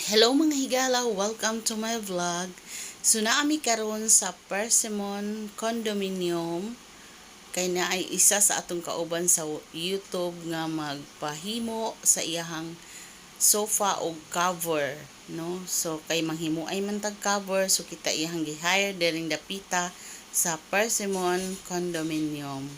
Hello, mga higala! Welcome to my vlog. So naa mi karon sa Persimmon Condominium kay naay isa sa atong kauban sa YouTube nga magpahimo sa iyahang sofa og cover, no? So kay manghimo ay man tag cover, so kita iyahang gi-hire diring dapita sa Persimmon Condominium.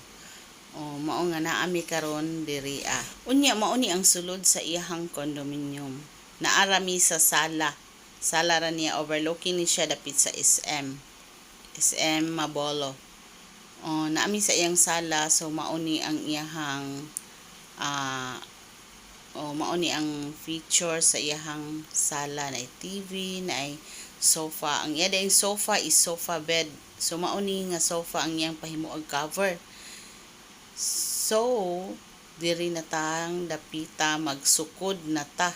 O mao nga naa mi karon diri ah. Unya mao ni ang sulod sa iyahang condominium. Naa ra mi sa sala. Sala ra niya, overlooking ni siya dapit sa SM. SM Mabolo. O naa mi sa iyang sala, so mao ni ang iyahang o mao ni ang feature sa iyahang sala, na TV, na sofa. Ang iya dayong sofa is sofa bed. So mao ni nga sofa ang iyang pahimuag cover. So, diri na tang dapita, magsukod na ta.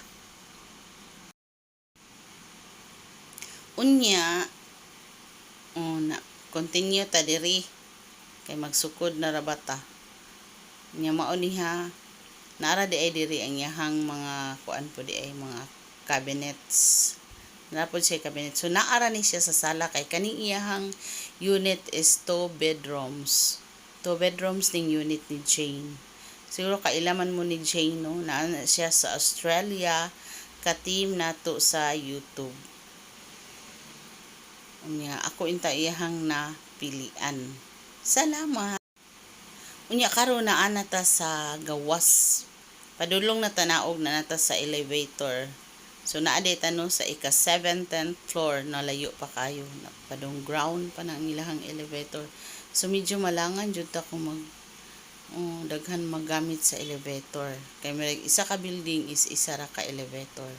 Unya, oh, na, continue ta diri kay magsukod na ra ba ta. Nya mao ni ha, naara di ay diri ang iyahang mga kuan po di ay mga cabinets. Naa pod siya cabinet. So naara ni siya sa sala kay kaning iyahang unit is two bedrooms. Two bedrooms ning unit ni Jane. Siguro kailaman mo ni Jane, no? Naa na siya sa Australia, ka-team nato sa YouTube. Unya ako inta iyahang napilian. Salamat. Unya karon naa na ta sa gawas. Padulong na tanaog na nata sa elevator. So naa di ta, no, sa ika 7th floor na, layo pa kayo. Padung ground pa na ang ilahang elevator. So medyo malangan jud ta kung mag, oh, daghan maggamit sa elevator. Kay may isa ka building is isa ra ka elevator.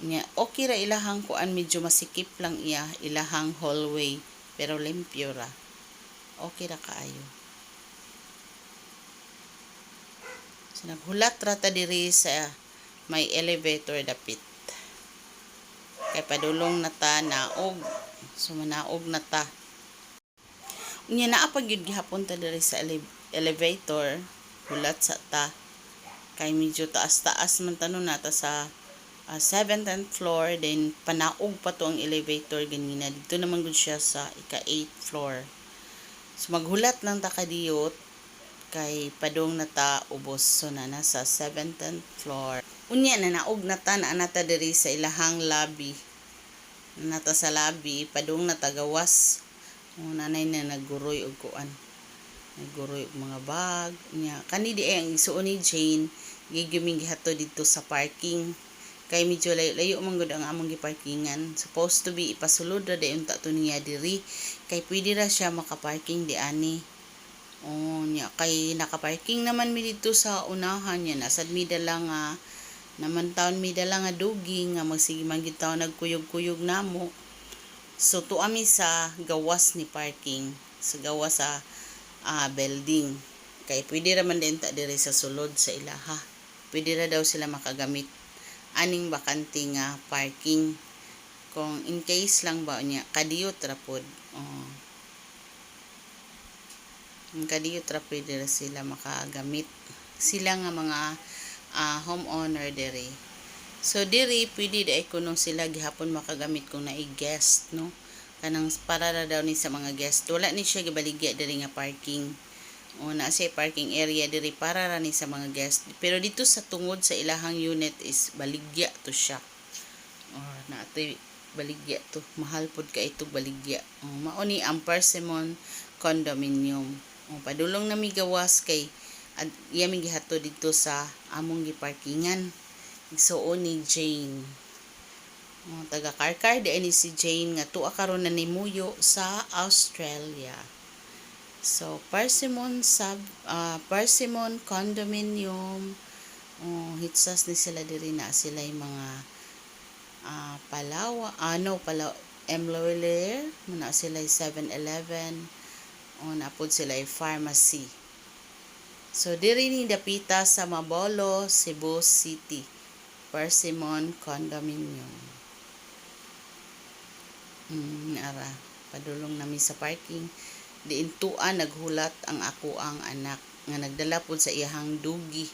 Nya okay ra ilahang kuan, medyo masikip lang iya ilahang hallway pero limpyo ra. Okay ra kaayo. So naghulat ra ta diri sa may elevator dapit. Kay padulong na ta naog. So manaog na ta. Unya naa pa gyud gihapon ta diri sa elevator, hulat sa ta. Kay medyo taas-taas man ta, no, nata sa 7th floor, then panaog pa to ang elevator ganina. Dito naman gud siya sa ika 8th floor. So maghulat lang ta kadiyot kay padung na ta ubos, so na nasa 7th floor. Unya na naog na ta, naa na ta diri sa ilahang lobby. Nata sa lobby, padung na tagawas. O nanay na nagguroy og kuan. Nagguroy og mga bag. Nya kani di ay ang isuon ni Jane, gigiming gihato dito sa parking. Kay medyo layo-layo man gud ang among giparkingan. Supposed to be ipasulod ra dayon ta to niya diri kay pwede ra siya makaparking di ani. Oh, nya kay nakaparking naman mi dito sa unahan niya. Nasad mi dala nga naman taon mi dala nga dugi nga magsige man gid taon nagkuyog-kuyog namo. So tuwa mi sa gawas ni parking, sa gawas sa building. Kay pwede ra man din ta diri sa sulod sa ilaha. Pwede ra daw sila makagamit aning bakante nga parking. Kung in case lang ba niya kadiyot ra pod. Oh. Ang kadiyot ra pwede ra sila makagamit. Sila nga mga homeowner diri. So diri pwede di ay kuno sila gihapon makagamit kung naay guest, no? Kanang para ra daw ni sa mga guest. Wala ni siya gibaligya diri nga parking. O na siya parking area diri, para ra ni sa mga guest. Pero dito sa tungod sa ilahang unit is baligya to siya. Or na atoy baligya to. Mahal pod ka ito baligya. O, mao ni ang Persimmon Condominium. O, padulong na mi gawas kay ad, iya mi gihato dito sa among giparkingan. Igsuon ni Jane. O, taga Carcar di ni si Jane nga tuwa karon na nimuyo sa Australia. So Persimmon Condominium. Oh, hitsas ni sila diri, na sila yung mga Palawa, ano pala, M. Lhuillier, muna sila 7-Eleven, o napod sila pharmacy. So diri ni dapita sa Mabolo, Cebu City. Persimmon Condominium. Ara, padulong nami sa parking. Diin tua naghulat ang ako ang anak nga nagdala pod sa iyahang dugi.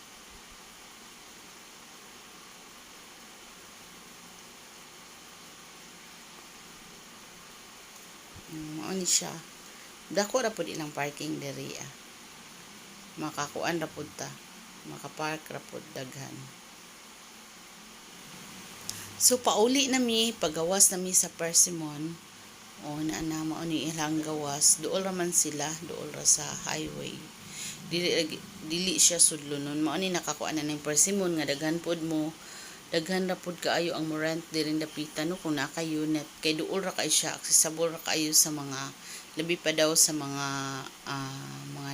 Mao ni siya. Dako ra pud ilang parking diri ah. Makakuan ra pud ta. Makapark ra pud daghan. So pauli na mi, pagawas na mi sa Persimmon. O na na mao ni ilang gawas. Duol ra man sila, duol ra sa highway. Dili siya sudlonon. Mao ni nakakuan na ning Persimmon nga daghan pod mo, daghan ra pod kaayo ang mo rent diri dapita, no, kung naa ka unit, kay duol ra kay siya, accessible ra kaayo sa mga, labi pa daw sa mga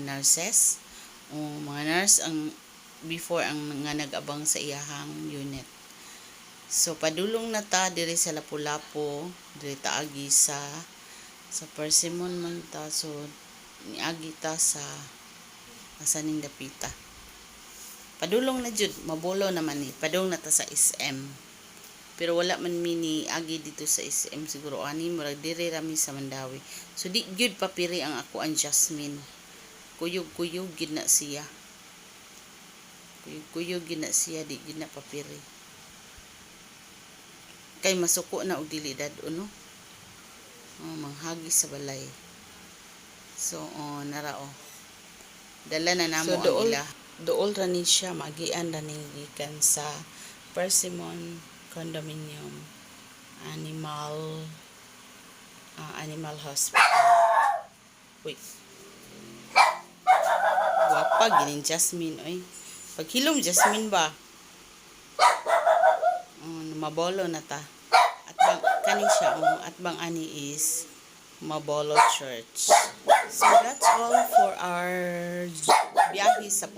nurses o mga nurse ang before ang nga nag-abang sa iyahang unit. So padulong na ta diri sa Lapu-Lapu, diri ta agi sa Persimmon man ta. So niagi ta sa asa ning dapita. Padulong na jud, Mabolo naman ni. Padulong na ta sa SM. Pero wala man mi ni agi dito sa SM siguro ani, murag diri ra mi sa Mandaue. So di gyud papiri ang ako ang jasmine. Kuyog-kuyog gyud na siya. Kuyog-kuyog gyud na siya, di gyud na papiri. Kay masuko na og dili dad-on, no. Oh, manghagi sa balay. So oh, nara oh. Dala na namo So, ang ila. Duol ra ni siya, magian ra ni gikan sa Persimmon Condominium Animal Hospital. Wait. Gwapa gining Jasmine oy. Paghilom, Jasmine ba? Oh, Mabolo na ta. At bang kani siya oh, at bang ani is Mabolo Church. So that's all for our biyahe sa